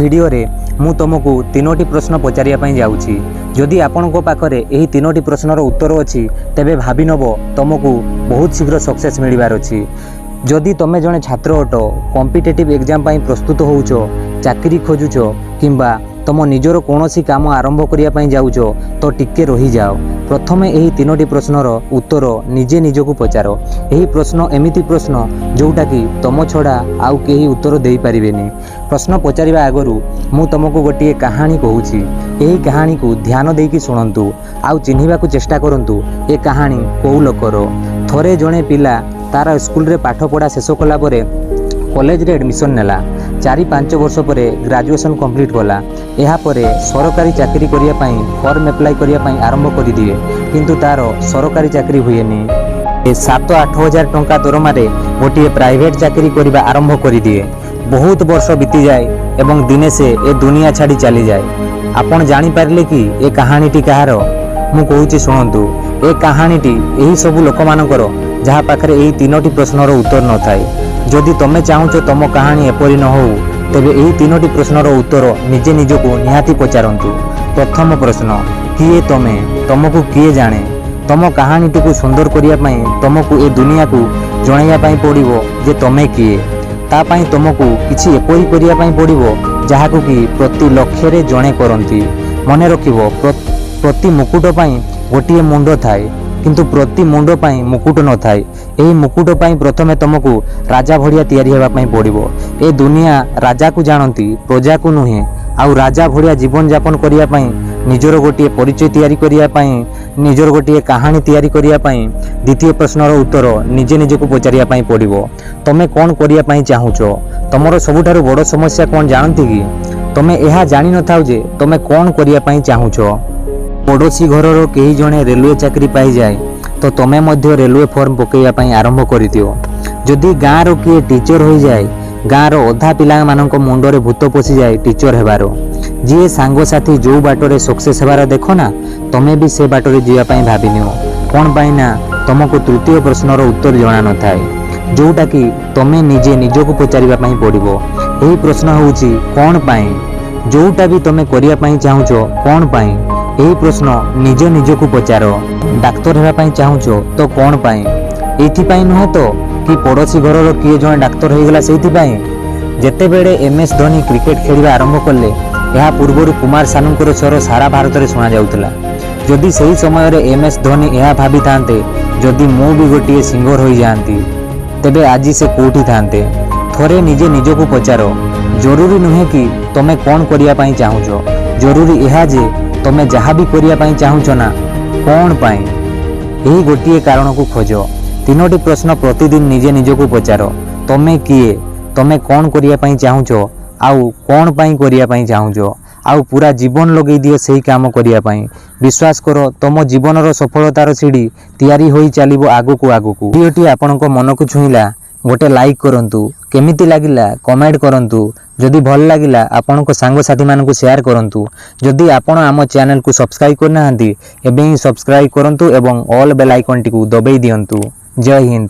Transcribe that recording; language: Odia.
ଭିଡ଼ିଓରେ ମୁଁ ତୁମକୁ ତିନୋଟି ପ୍ରଶ୍ନ ପଚାରିବା ପାଇଁ ଯାଉଛି। ଯଦି ଆପଣଙ୍କ ପାଖରେ ଏହି ତିନୋଟି ପ୍ରଶ୍ନର ଉତ୍ତର ଅଛି, ତେବେ ଭାବି ନେବ ତୁମକୁ ବହୁତ ଶୀଘ୍ର ସକ୍ସେସ୍ ମିଳିବାର ଅଛି। ଯଦି ତୁମେ ଜଣେ ଛାତ୍ର ଅଟ, କମ୍ପିଟେଟିଭ୍ ଏକ୍ଜାମ୍ ପାଇଁ ପ୍ରସ୍ତୁତ ହେଉଛ, ଚାକିରି ଖୋଜୁଛ କିମ୍ବା ତୁମ ନିଜର କୌଣସି କାମ ଆରମ୍ଭ କରିବା ପାଇଁ ଯାଉଛ, ତ ଟିକେ ରହିଯାଅ। ପ୍ରଥମେ ଏହି ତିନୋଟି ପ୍ରଶ୍ନର ଉତ୍ତର ନିଜେ ନିଜକୁ ପଚାର। ଏହି ପ୍ରଶ୍ନ ଏମିତି ପ୍ରଶ୍ନ, ଯେଉଁଟାକି ତୁମ ଛଡ଼ା ଆଉ କେହି ଉତ୍ତର ଦେଇପାରିବେନି। ପ୍ରଶ୍ନ ପଚାରିବା ଆଗରୁ ମୁଁ ତୁମକୁ ଗୋଟିଏ କାହାଣୀ କହୁଛି। ଏହି କାହାଣୀକୁ ଧ୍ୟାନ ଦେଇକି ଶୁଣନ୍ତୁ ଆଉ ଚିହ୍ନିବାକୁ ଚେଷ୍ଟା କରନ୍ତୁ, ଏ କାହାଣୀ କେଉଁ ଲୋକର। ଥରେ ଜଣେ ପିଲା ତାର ସ୍କୁଲରେ ପାଠ ପଢ଼ା ଶେଷ କଲା ପରେ କଲେଜରେ ଆଡ଼ମିସନ୍ ନେଲା। 4-5 ବର୍ଷ ପରେ ଗ୍ରାଜୁଏସନ୍ କମ୍ପ୍ଲିଟ୍ କଲା। ଏହାପରେ ସରକାରୀ ଚାକିରି କରିବା ପାଇଁ ଫର୍ମ ଆପ୍ଲାଏ କରିବା ପାଇଁ ଆରମ୍ଭ କରିଦିଏ, କିନ୍ତୁ ତାର ସରକାରୀ ଚାକିରି ହୁଏନି। ଏ 7-8 ହଜାର ଟଙ୍କା ଦରମାରେ ଗୋଟିଏ ପ୍ରାଇଭେଟ୍ ଚାକିରି କରିବା ଆରମ୍ଭ କରିଦିଏ। ବହୁତ ବର୍ଷ ବିତିଯାଏ ଏବଂ ଦିନେ ସେ ଏ ଦୁନିଆ ଛାଡ଼ି ଚାଲିଯାଏ। ଆପଣ ଜାଣିପାରିଲେ କି ଏ କାହାଣୀଟି କାହାର? ମୁଁ କହୁଛି, ଶୁଣନ୍ତୁ। ଏ କାହାଣୀଟି ଏହି ସବୁ ଲୋକମାନଙ୍କର, ଯାହା ପାଖରେ ଏହି ତିନୋଟି ପ୍ରଶ୍ନର ଉତ୍ତର ନଥାଏ। ଯଦି ତମେ ଚାହୁଁଛ ତମ କାହାଣୀ ଏପରି ନ ହଉ, ତେବେ ଏହି ତିନୋଟି ପ୍ରଶ୍ନର ଉତ୍ତର ନିଜେ ନିଜକୁ ନିହାତି ପଚାରନ୍ତୁ। ପ୍ରଥମ ପ୍ରଶ୍ନ, କିଏ ତମେ? ତମକୁ କିଏ ଜାଣେ? ତମ କାହାଣୀଟିକୁ ସୁନ୍ଦର କରିବା ପାଇଁ ତମକୁ ଏ ଦୁନିଆକୁ ଜଣାଇବା ପାଇଁ ପଡ଼ିବ ଯେ ତମେ କିଏ। ତା ପାଇଁ ତମକୁ କିଛି ଏପରି କରିବା ପାଇଁ ପଡ଼ିବ, ଯାହାକୁ କି ପ୍ରତି ଲକ୍ଷରେ ଜଣେ କରନ୍ତି। ମନେ ରଖିବ, ପ୍ରତି ମୁକୁଟ ପାଇଁ ଗୋଟିଏ ମୁଣ୍ଡ ଥାଏ, କିନ୍ତୁ ପ୍ରତି ମୁଣ୍ଡ ପାଇଁ ମୁକୁଟ ନଥାଏ। ଏହି ମୁକୁଟ ପାଇଁ ପ୍ରଥମେ ତମକୁ ରାଜା ଭଳିଆ ତିଆରି ହେବା ପାଇଁ ପଡ଼ିବ। ଏ ଦୁନିଆ ରାଜାକୁ ଜାଣନ୍ତି, ପ୍ରଜାକୁ ନୁହେଁ। ଆଉ ରାଜା ଭଳିଆ ଜୀବନଯାପନ କରିବା ପାଇଁ, ନିଜର ଗୋଟିଏ ପରିଚୟ ତିଆରି କରିବା ପାଇଁ, ନିଜର ଗୋଟିଏ କାହାଣୀ ତିଆରି କରିବା ପାଇଁ ଦ୍ୱିତୀୟ ପ୍ରଶ୍ନର ଉତ୍ତର ନିଜେ ନିଜକୁ ପଚାରିବା ପାଇଁ ପଡ଼ିବ। ତମେ କ'ଣ କରିବା ପାଇଁ ଚାହୁଁଛ? ତମର ସବୁଠାରୁ ବଡ଼ ସମସ୍ୟା କ'ଣ ଜାଣନ୍ତି କି? ତମେ ଏହା ଜାଣିନଥାଅ ଯେ ତମେ କ'ଣ କରିବା ପାଇଁ ଚାହୁଁଛ। ପଡ଼ୋଶୀ ଘରର କେହି ଜଣେ ରେଲୱେ ଚାକିରି ପାଇଯାଏ ତ ତମେ ମଧ୍ୟ ରେଲୱେ ଫର୍ମ ପକାଇବା ପାଇଁ ଆରମ୍ଭ କରିଦିଅ। ଯଦି ଗାଁର କିଏ ଟିଚର ହୋଇଯାଏ, ଗାଁର ଅଧା ପିଲାମାନଙ୍କ ମୁଣ୍ଡରେ ଭୂତ ପଶିଯାଏ ଟିଚର ହେବାର। ଯିଏ ସାଙ୍ଗସାଥି ଯେଉଁ ବାଟରେ ସକ୍ସେସ୍ ହେବାର ଦେଖ ନା, ତମେ ବି ସେ ବାଟରେ ଯିବା ପାଇଁ ଭାବିନିଅ। କ'ଣ ପାଇଁ ନା ତମକୁ ତୃତୀୟ ପ୍ରଶ୍ନର ଉତ୍ତର ଜଣା ନଥାଏ, ଯେଉଁଟାକି ତମେ ନିଜେ ନିଜକୁ ପଚାରିବା ପାଇଁ ପଡ଼ିବ। ଏହି ପ୍ରଶ୍ନ ହେଉଛି, କ'ଣ ପାଇଁ? ଯେଉଁଟା ବି ତମେ କରିବା ପାଇଁ ଚାହୁଁଛ, କ'ଣ ପାଇଁ? ଏହି ପ୍ରଶ୍ନ ନିଜ ନିଜକୁ ପଚାର। ଡାକ୍ତର ହେବା ପାଇଁ ଚାହୁଁଛ ତ କ'ଣ ପାଇଁ? ଏଇଥିପାଇଁ ନୁହେଁ ତ କି ପଡ଼ୋଶୀ ଘରର କିଏ ଜଣେ ଡାକ୍ତର ହେଇଗଲା ସେଇଥିପାଇଁ? ଯେତେବେଳେ ଏମ୍ ଏସ୍ ଧୋନି କ୍ରିକେଟ ଖେଳିବା ଆରମ୍ଭ କଲେ, ଏହା ପୂର୍ବରୁ କୁମାର ସାନୁଙ୍କର ସ୍ୱର ସାରା ଭାରତରେ ଶୁଣାଯାଉଥିଲା। ଯଦି ସେହି ସମୟରେ ଏମ୍ ଏସ୍ ଧୋନି ଏହା ଭାବିଥାନ୍ତେ, ଯଦି ମୁଁ ବି ଗୋଟିଏ ସିଙ୍ଗର ହୋଇଯାଆନ୍ତି, ତେବେ ଆଜି ସେ କୋଉଠି ଥାନ୍ତେ? ଥରେ ନିଜେ ନିଜକୁ ପଚାର। ଜରୁରୀ ନୁହେଁ କି ତମେ କ'ଣ କରିବା ପାଇଁ ଚାହୁଁଛ, ଜରୁରୀ ଏହା ଯେ ତମେ ଯାହା ବି କରିବା ପାଇଁ ଚାହୁଁଛ ନା, କ'ଣ ପାଇଁ? ଏହି ଗୋଟିଏ କାରଣକୁ ଖୋଜ। ତିନୋଟି ପ୍ରଶ୍ନ ପ୍ରତିଦିନ ନିଜେ ନିଜକୁ ପଚାର। ତମେ କିଏ, ତମେ କ'ଣ କରିବା ପାଇଁ ଚାହୁଁଛ ଆଉ କ'ଣ ପାଇଁ କରିବା ପାଇଁ ଚାହୁଁଛ। ଆଉ ପୁରା ଜୀବନ ଲଗେଇ ଦିଅ ସେହି କାମ କରିବା ପାଇଁ। ବିଶ୍ୱାସ କର, ତମ ଜୀବନର ସଫଳତାର ସିଢ଼ି ତିଆରି ହୋଇ ଚାଲିବ ଆଗକୁ ଆଗକୁ। ଭିଡ଼ିଓଟି ଆପଣଙ୍କ ମନକୁ ଛୁଇଁଲା, ଗୋଟେ ଲାଇକ୍ କରନ୍ତୁ। କେମିତି ଲାଗିଲା କମେଣ୍ଟ କରନ୍ତୁ। ଯଦି ଭଲ ଲାଗିଲା, ଆପଣଙ୍କ ସାଙ୍ଗସାଥିମାନଙ୍କୁ ସେୟାର କରନ୍ତୁ। ଯଦି ଆପଣ ଆମ ଚ୍ୟାନେଲକୁ ସବସ୍କ୍ରାଇବ୍ କରିନାହାନ୍ତି, ଏବେ ହିଁ ସବସ୍କ୍ରାଇବ୍ କରନ୍ତୁ ଏବଂ ଅଲ୍ ବେଲ୍ ଆଇକନ୍ଟିକୁ ଦବାଇ ଦିଅନ୍ତୁ। ଜୟ ହିନ୍ଦ।